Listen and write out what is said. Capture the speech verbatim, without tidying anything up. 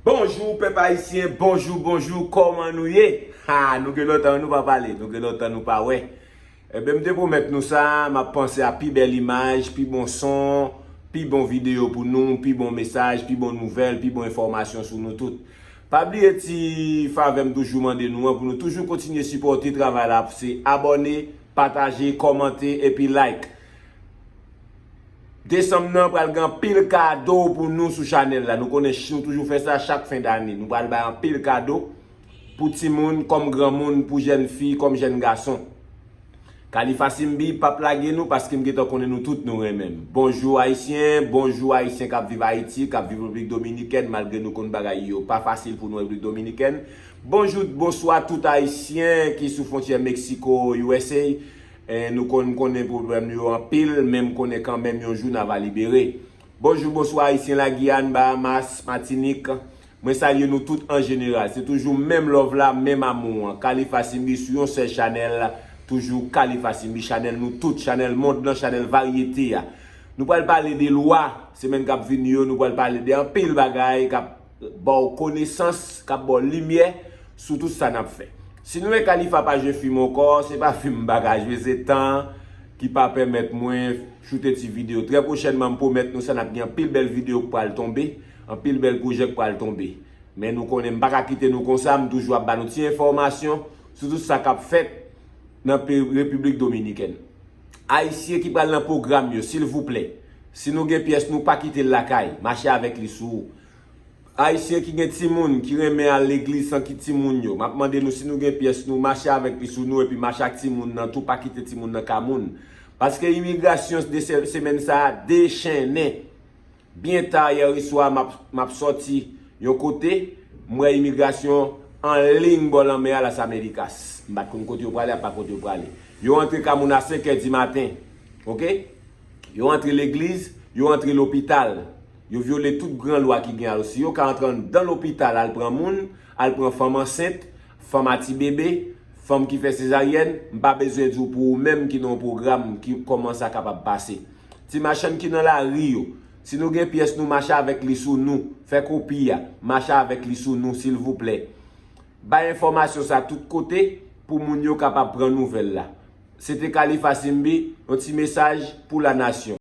Bonjou pèp ayisyen, bonjou, bonjou, kòman nou ye? Ha, nou gen lontan nou pa pale, nou gen lontan nou pa wè. Enben, m te pwomèt nou sa, m ap panse a pi bèl imaj, pi bon son, pi bon videyo pou nou, pi bon mesaj, pi bon nouvèl, pi bon enfòmasyon sou nou tout. Pa bliye ti favè m toujou mande nou an pou nou toujou kontinye sipòte travay la, se abòne, pataje, kòmante epi like. Desanm nan pral gen anpil kado pou nou sou chanèl la. Nou konnen ch- nou toujou fè sa chak fen dane. Nou pral bay anpil kado pou timoun, kòm granmoun, pou jèn fi, kòm jèn gason. Khalifa Simbi p ap lage nou paske m gentan konnen nou tout nou renmen m. Bonjou ayisyen, bonjou ayisyen k ap viv Ayiti, k ap viv Repiblik Dominikèn, malgre nou konn bagay yo pa fasil pou nou Repiblik Dominikèn. Bonjou, bonswa tout ayisyen ki sou fwontyè Meksiko, U S A. E, nou konn konnen pwoblèm yo anpil, men m konnen kanmenm yon jou n a va libere. Bonjou, bonswa, Ayisyen Lagiyàn, Bahamas, Matinik. Mwen salye nou tout an jeneral. Se toujou menm love la, menm amou an. Khalifa Simbi sou yon sèl chanèl, toujou Khalifa Simbi, chanèl nou tout, chanèl mond lan, chanèl varyete a. Nou pral pale de lwa, semèn k ap vini yo, nou pral pale de anpil bagay k ap ba w konesans, k ap ba w limyè sou tout sa n ap fè. Si nou wè Khalifa pa jwe fim ankò, se pa fim m pa ka jwe, se tan ki pa pèmèt mwen choute ti videyo. Trè pwochènman, m pwomèt nou sa, n ap gen anpil bèl videyo k pral tonbe, anpil bèl pwojè k pral tonbe. Men nou konnen m pa ka kite nou konsa, m toujou ap ba nou ti enfòmasyon sou tout sa k ap fèt nan pe- Repiblik Dominikèn. Ayisyen ki pral nan pwogram yo, silvouplè, si nou gen pyès nou, pa kite l lakay, mache avèk li sou ou. Ayisyen ki gen timoun, ki renmen al legliz san ki timoun yo, m ap mande nou si nou gen pyès nou, mache avèk li sou nou epi mache ak timoun nan tou, pa kite timoun nan ka moun. Paske imigrasyon de se- semèn sa a dechennen. Byen ta yè swa, m ap, m ap sòti yon kote, m wè imigrasyon anliy bò lanmè a Las Americas. M pa t konn kote yo prale, apa kote yo prale. Yo antre ka moun a senk è di maten, oke? Yo antre legliz, yo antre lopital. Yo vyole tout gran lwa ki gen a yo. Si yo ka antre anndan lopital, al pran moun, al pran fanm ansent, fanm a ti bebe, fanm ki fè sezaryèn, m pa bezwen di w pou ou menm ki nan yon pwogram ki kòman sa kapab pase. Ti machann ki nan lari yo, si nou gen pyès nou, mache avèk li sou nou, fè kopi a, mache avèk li sou nou, silvouplè. Bay enfòmasyon sa tout kote pou moun yo kapab pran nouvèl la. Se te Khalifa Simbi, yon ti mesaj pou lanasyon.